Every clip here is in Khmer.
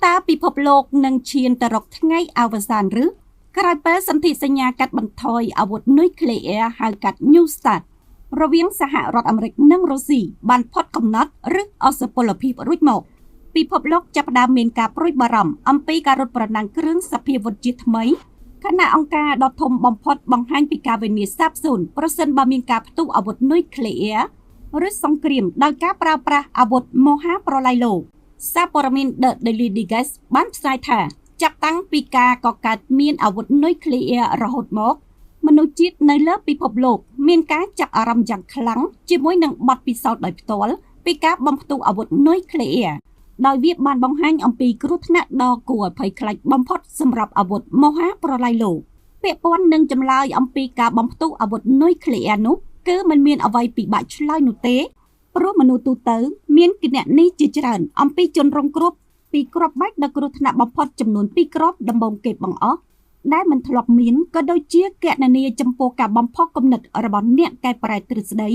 តើពិភពលោកនឹងឈានទៅរកថ្ងៃអវសានឬក្រោយពេលសន្ធិសញ្ញាកាត់បន្ថយអាវុធនុយក្លេអ៊ែរហៅកាត់ New START រវាងសហរដ្ឋអាមេរិកនិងរុស្ស៊ីបានផុតកំណត់ឬអស់សុពលភាពរួចមកពិភពលោកចាប់ផ្ដើមមានការព្រួយបារម្ភអំពីការរត់ប្រណាំងគ្រឿងសព្វាវុធជាថ្មីខណៈអង្គការដ៏ធំបំផុតបង្ហាញពីការវិនាសសាបសូន្យប្រសិនបើមានការផ្ទុះអាវុធនុយក្លេអ៊ែរឬសង្គ្រាមដោយការប្រើប្រាស់អាវុធមហាប្រល័យលោកសារព័ត៌មាន The Daily Digest បានផ្សាយថាចាប់តាំងពីការកកើតមានអាវុធនុយក្លេអ៊ែររហូតមកមនុស្សជាតិនៅលើពិភពលោកមានការចាប់អារម្មណ៍យ៉ាងខ្លាំងជាមួយនឹងបទពិសោធន៍ដោយផ្ទាល់ពីការបំផ្ទុះអាវុធនុយក្លេអ៊ែរដោយវាបានបង្ហាញអំពីគ្រោះថ្នាក់ដ៏គួរឲ្យភ័យខ្លាចបំផុតសម្រាប់អាវុធមហាប្រល័យលោកពាក់ព័ន្ធនឹងចម្លើយអំពីការបំផ្ទុះអាវុធនុយក្លេអ៊ែរនោះគឺមិនមានអ្វីពិបាកឆ្លើយនោះទេព្រោះមនុស្សទូទៅមានគណនីជាច្រើនអំពីជនរងគ្រោះពីគ្រាប់បែកដ៏គ្រោះថ្នាក់បំផុតចំនួន2គ្រាប់ដំបូងគេបង្អស់ដែលមិនធ្លាប់មានក៏ដូចជាគណនាចំពោះការបំផុសគំនិតរបស់អ្នកកែប្រែទ្រឹស្ដី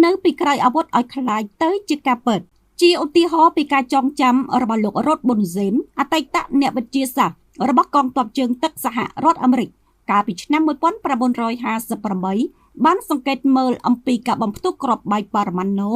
នៅពីក្រោយអាវុធឲ្យក្លាយទៅជាការពិតជាឧទាហរណ៍ពីការចងចាំរបស់លោករ៉ូតប៊ុនសេនអតីតអ្នកវិទ្យាសាស្ត្ររបស់កងទ័ពជើងទឹកសហរដ្ឋអាមេរិកកាលពីឆ្នាំ1958បានសង្កេតមើលអំពីការបំផ្ទុះគ្រាប់បែកបរមាណូ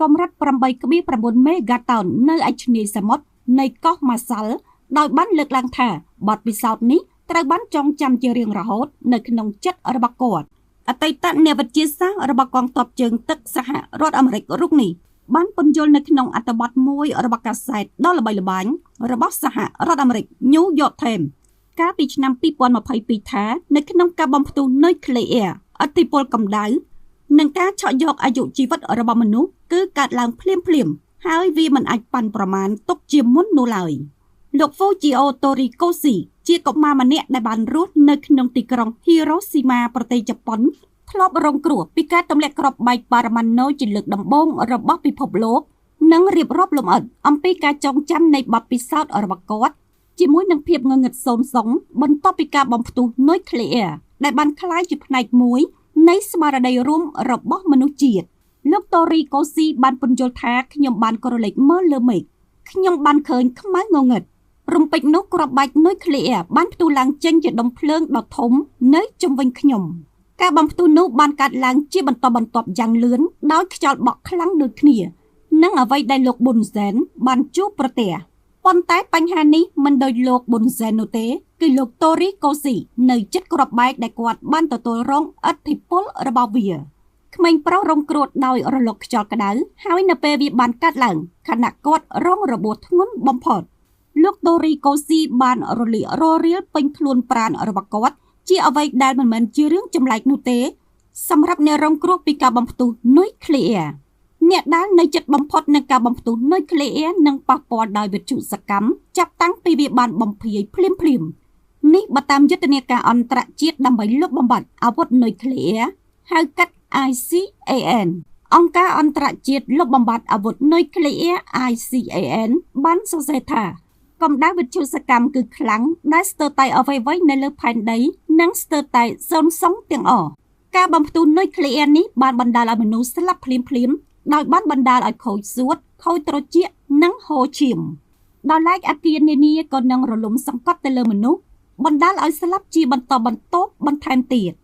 កម្រិត 8.9 មេហ្គាតោននៅឯឆ្នេរសមុទ្រនៃកោះម៉ាសាល់ដោយបានលើកឡើងថាបទពិសោធន៍នេះត្រូវបានចងចាំជារៀងរហូតនៅក្នុងចិត្តរបស់គាត់អតីតអ្នកវិទ្យាសាស្ត្ររបស់កងទ័ពជើងទឹកសហរដ្ឋអាមេរិករូបនេះបានពន្យល់នៅក្នុងអត្ថបទមួយរបស់កាសែតដ៏ល្បីល្បាញរបស់សហរដ្ឋអាមេរិក New York Times កាលពីឆ្នាំ2022ថានៅក្នុងការបំផ្ទុះនុយក្លេអ៊ែរឥទ្ធិពលកម្ដៅនិងការឆក់យកអាយុជីវិតរបស់មនុស្សគឺកើតឡើងភ្លាមៗហើយវាមិនអាចប៉ាន់ប្រមាណទុកជាមុននោះឡើយលោក Fujio Torikoshi ជាកុមារម្នាក់ដែលបានរស់នៅក្នុងទីក្រុង Hiroshima ប្រទេសជប៉ុនធ្លាប់រងគ្រោះពីការទម្លាក់គ្រាប់បែកបរមាណូជាលើកដំបូងរបស់ពិភពលោកនិងរៀបរាប់លម្អិតអំពីការចងចាំនៃបទពិសោធន៍របស់គាត់ជាមួយនឹងភាពងងឹតសូន្យសុងបន្ទាប់ពីការបំផ្ទុះនុយក្លេអ៊ែរដែលបានក្លាយជាផ្នែកមួយនៃស្មារតីរួមរបស់មនុស្សជាតិលោកតូរីកូស៊ីបានពន្យល់ថាខ្ញុំបានក្រឡេកមើលលើមេឃខ្ញុំបានឃើញខ្មៅងងឹតរំពេចនោះគ្រាប់បែកនុយក្លេអ៊ែរបានផ្ទុះឡើងចេញជាដុំភ្លើងដ៏ធំនៅជុំវិញខ្ញុំការបំផ្ទុះនោះបានកើតឡើងជាបន្តបន្ទាប់យ៉ាងលឿនដោយខ្យល់បក់ខ្លាំងដូចគ្នានិងអ្វីដែលលោកប៊ុនសែនបានជួបប្រទះប៉ុន្តែបញ្ហានេះមិនដូចលោកប៊ុនសែននោះទេគឺលោកតូរីកូស៊ីនៅចិត្តគ្រាប់បែកដែលគាត់បានទទួលរងឥទ្ធិពលរបស់វាក្មេងប្រុសរងគ្រោះដោយរលកខ្យល់ក្តៅហើយនៅពេលវាបានកាត់ឡើងខណៈគាត់រងរបួសធ្ងន់បំផុតលោកតូរីកូស៊ីបានរលាកររៀលពេញខ្លួនប្រាណរបស់គាត់ជាអ្វីដែលមិនមែនជារឿងចម្លែកនោះទេសម្រាប់អ្នករងគ្រោះពីការបំផ្ទុះនុយក្លេអ៊ែរអ្នកដែលនៅចិត្តបំផុតនឹងការបំផ្ទុះនុយក្លេអ៊ែរនឹងប៉ះពាល់ដោយវិទ្យុសកម្មចាប់តាំងពីវាបានបំភាយភ្លាមៗនេះបើតាមយុទ្ធនាការអន្តរជាតិដើម្បីលុបបំបាត់អាវុធនុយក្លេអ៊ែរហៅកាត់ ICAN អង្គការអន្តរជាតិលុបបំបាត់អាវុធនុយក្លេអ៊ែរ ICAN បានសរសេរថាកម្ដៅវិទ្យុសកម្មគឺខ្លាំងដែលស្ទើរតែអ្វីៗនៅលើផែនដីនិងស្ទើរតែសូន្យសុងទាំងអស់ការបំផ្ទុះនុយក្លេអ៊ែរនេះបានបណ្ដាលឲ្យមនុស្សស្លាប់ភ្លាមៗដោយបានបណ្ដាលឲ្យខូចសួតខូចត្រចៀកនិងហូរឈាមដោយឡែកអាគារនានាក៏នឹងរលំសង្កត់ទៅលើមនុស្សបណ្ដាលឲ្យស្លាប់ជាបន្តបន្ទាប់បន្ថែមទៀត។